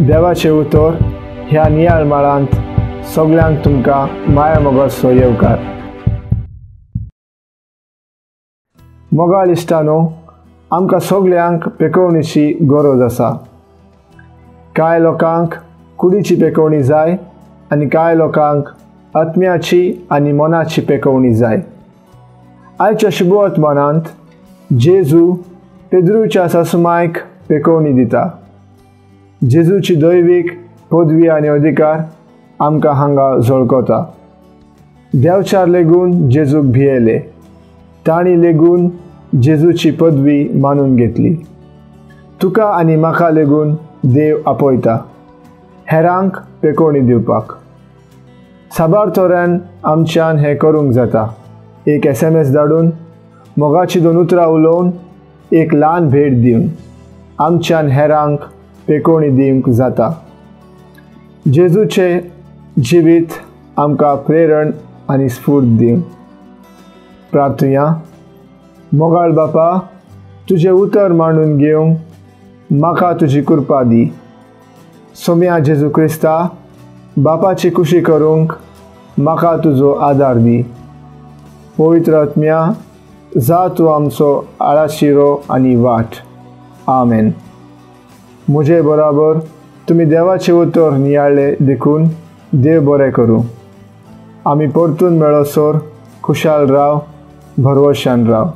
देवाचें उतर ह्या नियाळ माळांत सगल्यांक तुमकां माया मोगाचो येवकार. मोगाळ इश्टानो, आमकां सगल्यांक पेकोवणेची गरज आसा. कांय लोकांक कुडीची पेकोवणी जाय आनी कांय लोकांक आत्म्याची आनी मनाची पेकोवणी जाय. आयच्या शुभवर्तमानांत जेजू पेद्रूच्या सासुमायक पेकोवणी दिता. जेजूची दैवीक पदवी आनी अधिकार आमकां हांगा झळकता. देवचार लेगून जेजूक भियेले, तांणी लेगून जेजूची पदवी मानून घेतली. तुका आनी म्हाका लेगून देव आपयता हेरांक पेकोवणी दिवपाक. साबार तोऱ्यान आमच्यान हें करूंक जाता. एक SMS धाडून, मोगाची दोन उतरां उलोवन, एक ल्हान भेट दिवन आमच्यान हेरांक पेकोवणी दिवंक जाता. जेजूचें जिवीत आमकां प्रेरण आनी स्फूर्त दिवं. प्रार्थुया. मोगाळ बापा, तुजें उतर मांडून घेवंक म्हाका तुजी कृपा दी. सोम्या जेजू क्रिस्ता, बापाची खुशी करूंक म्हाका तुजो आदार दी. पवित्र आत्म्या, जा तूं आमचो आळाशिरो आनी वाट. आमेन. म्हजे बराबर तुमी देवाचें उतर नियाळ्ळें देखून देव बरें करूं. आमी परतून मेळसर खुशाल राव, भरवशान राव.